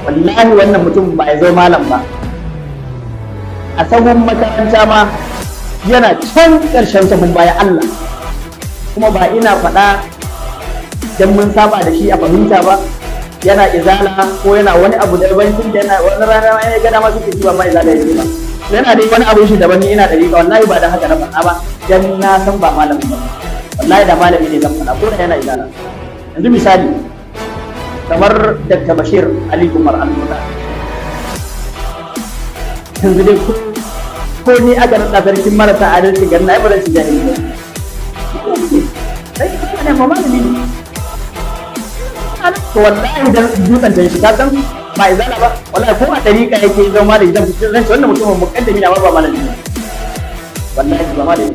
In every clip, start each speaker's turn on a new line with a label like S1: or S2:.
S1: Wallahi wannan mutum ba ya zo malam ba, a sahun makaranta ma yana can ƙarshen sahun baya. Allah kuma ba ina faɗa dan mun saba da shi a fahimta ba, yana izala ko yana wani abu daban, tun da yana wani rana ma ya ga dama suke ci ba ma izala yake ba, yana dai wani abu shi daban. Ni ina dariƙa, wallahi ba dan haka na faɗa ba, dan na san ba malamin ba. Wallahi da malami ne zan faɗa ko da yana izala. Yanzu misali kamar Dr. Bashir Ali Umar Al-Muda, yanzu dai ko ni aka naɗa sarkin marasa adalci garin ai ba zan ci jahili ba, sai ne ma malami ne. To wallahi dan dutsen ta shi ka san ba izala ba, wallahi ko a dariƙa yake zama malami zan fice, zan ce wannan mutumin muƙaddami na ba malami ne, wallahi ba malami.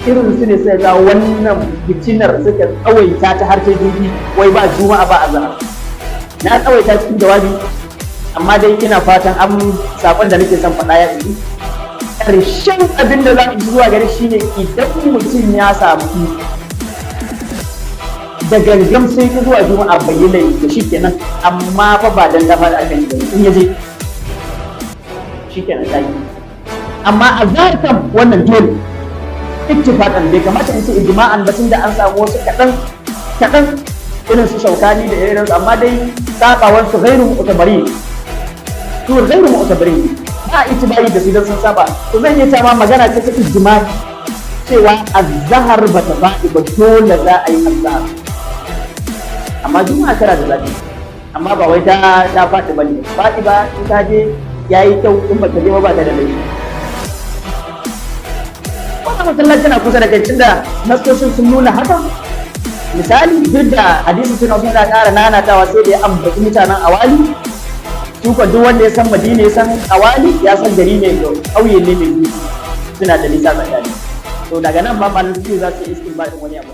S1: To irin su ne suka ga wannan fitinar suka tsawaita ta har ta jirgi, wai ba juma'a ba azhar. Na tsawaita cikin jawabi, amma dai ina fatan an sakon da nake son faɗa ya isi. Ƙarshen abin da za mu zuwa gare shi ne idan mutum ya samu da gangan sai ki zuwa juma'a bai yi laifi da shi kenan, amma fa ba dan dafa da aka yi in yaje shi kenan ta yi. Amma a kam wannan dole ittifaqan, bai kamata in ce ijma'an ba, tunda an samu wasu kaɗan kaɗan irin su Shaukani da irin su, amma dai sabawar su ghairu mu'tabari, su ghairu mu'tabari ba a itibari da su dan sun saba. To zan iya cewa magana ce ta ijma'i cewa azhar ba ta faɗi ba, dole za a yi azhar, amma juma'a tana da zafi, amma ba wai ta faɗi ba ne, faɗi ba. In ka je yayi kyau, in ba ka je ba ba ta da laifi. Wannan masallaci na kusa da kai, tunda nasoshin sun nuna haka. Misali duk da hadisi suna ƙara nanatawa, sai da ya ambaci mutanen awali su ko duk wanda ya san Madina ya san awali, ya san gari ne, ƙauye ne mai duki, suna da nisa tsakani. To daga nan ma malam za su yi istinbadin wani abu.